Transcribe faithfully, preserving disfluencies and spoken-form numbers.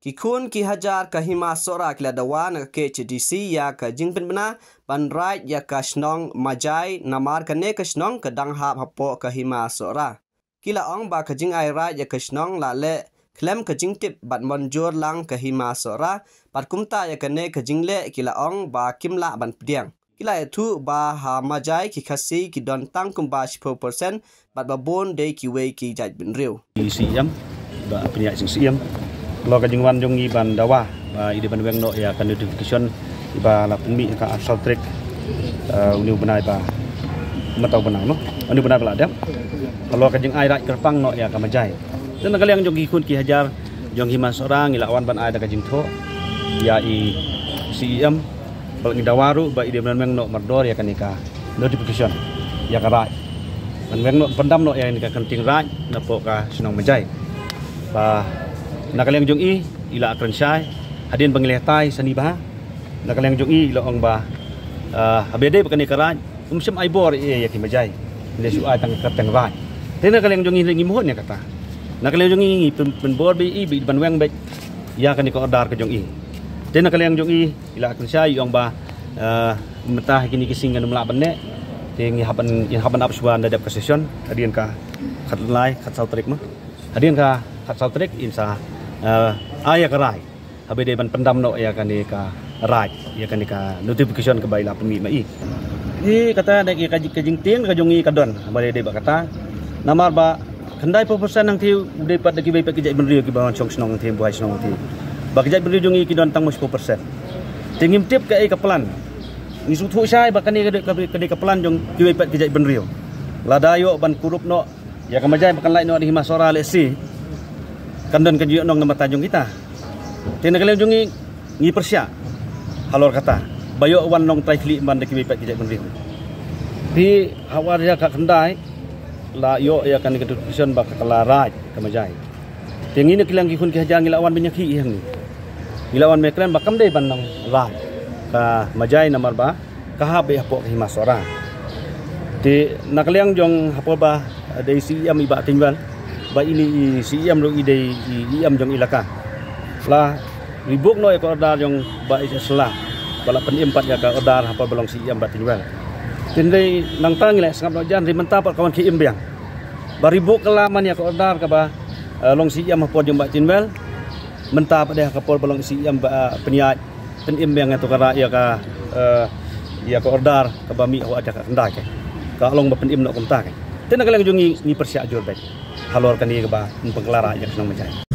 Ki khun ki hajar ka Hima Sohra ki la dawa na ka KHADC ïa ka jingpynbna ban raid ïa ka shnong Majai, namar kane ka shnong ka dang hap hapoh ka Hima Sohra. Ki la ong ba ka jingai raid ïa ka shnong la leh khlem ka jingtip bad mynjur lang ka Hima Sohra, bad kumta ïa kane ka jingleh ki la ong ba kim lah ban pdiang. Ki la ïathuh ba ha Majai ki Khasi ki don tang kumba shiphew percent, bad ba bun dei kiwei ki jaitbynriew. Ki Syiem, ba pynïaid sing Syiem. Halor ka jingwan jong ngi ban dawa ba i dei ban weng noh ïa ka notification ba la pynmih ka arphew saw tarik, eh, une u bnai ba, mynta u bnai mo, une u bnai ba la dep. Halor ka jingai raid kyrpang noh ïa ka Majai. Te na ka liang jong ki khun ki hajar jong Hima Sohra ngi la wan ban ai da ka jingthoh ïa i Syiem, ba ngi dawa ruh ba i dei ban weng noh mardor ïa kane ka notification, ïa ka raid, ban weng noh, pyndam noh ïa kane ka kynting raid napoh ka shnong Majai. Ba na ka liang jong i, i la kren shai hadien ba ngi leh tai sani bha. Na ka liang jong i, i la ong ba, ah, haba dei ba kane ka raid, um shym ai bor ïa, ïa ki Majai. Ngi shu ai tang ka kyrteng raid. Te na ka liang jong i ngi mut ïa kata. Na ka liang jong i ngi pyn, pynbor bad i, bad ban weng bad ïa kane ka order ka jong i. Te na ka liang jong i, i la kren shai, i ong ba, eh, mynta ha kine ki sngi ngan ym lah ban neh. Te ngi hap ban, ngi hap ban ap shuwa ynda dep ka session hadien ka khatlai, khatsaw tarik mo. Hadien ka khatsaw tarik in sa, eh, ai ïa ka raid. Haba dei ban pyndam noh ïa kane ka raid, ïa kane ka notification kaba i la pynmih ma i. Te kata da ka, ka jingtieng ka jong i ka don, haba dei ba kata. Namar ba khyndai phew percent hangtei u dei pat da kiwei pat ki jaitbynriew kiba wan shong shnong hangtei, buhai shnong hangtei. Ba ki jaitbynriew jong i ki don tang ma shiphew percent. Te ngim tip kaei ka plan. Ngi sngewthuh shai ba kane ka dei ka, ka dei ka plan jong kiwei pat ki jaitbynriew. Lada ïoh ban kurup noh ïa ka Majai ba kan lait noh na Hima Sohra lehse, kan don ka jingïohnong na bynta jong kita. Te na ka liang jong ngi, ngi pyrshah halor kata ba ïoh wan nongtrai khlieh ban da kiwei pat ki jaitbynriew. Te ha wad ïa ka khyndai la ïoh ïa kane ka notification ba ka la raid ka Majai. Te ngi na ka liang ki khun ki hajar ngi la wan ban ïakhih ïa ngi. Ngi la wan ban kren ba kam dei ban nang raid ka Majai namar ba ka hap beit hapoh ka Hima Sohra. Te na ka liang jong hapoh ba dei Syiem i Bah Tynwell, ba ine i Syiem ruh i dei i, i Syiem jong ilaka. La rebuk noh ïa ka order jong Bah H S Shylla, ba la pynim pat ïa ka order hapoh ba long Syiem Bah Tynwell. Te hynrei nangta ngi la sngap noh jan, hynrei mynta pat ka wan khie im biang. Ba rebuk ka la man ïa ka order kaba, eh, long Syiem hapoh jong Bah Tynwell. Mynta pat dei ha ka por ba long Syiem ba, eh, pynïaid, pynim biang ïa to ka raid, ïa ka, eh, ïa ka order kaba mih ha wad ïa ka khyndai ka. Ka long ba pynim noh kumta ka. Te na ka liang jong ngi ngi pyrshah jur beit halor kane kaba ym pynkylla raid ïa ka shnong Majai.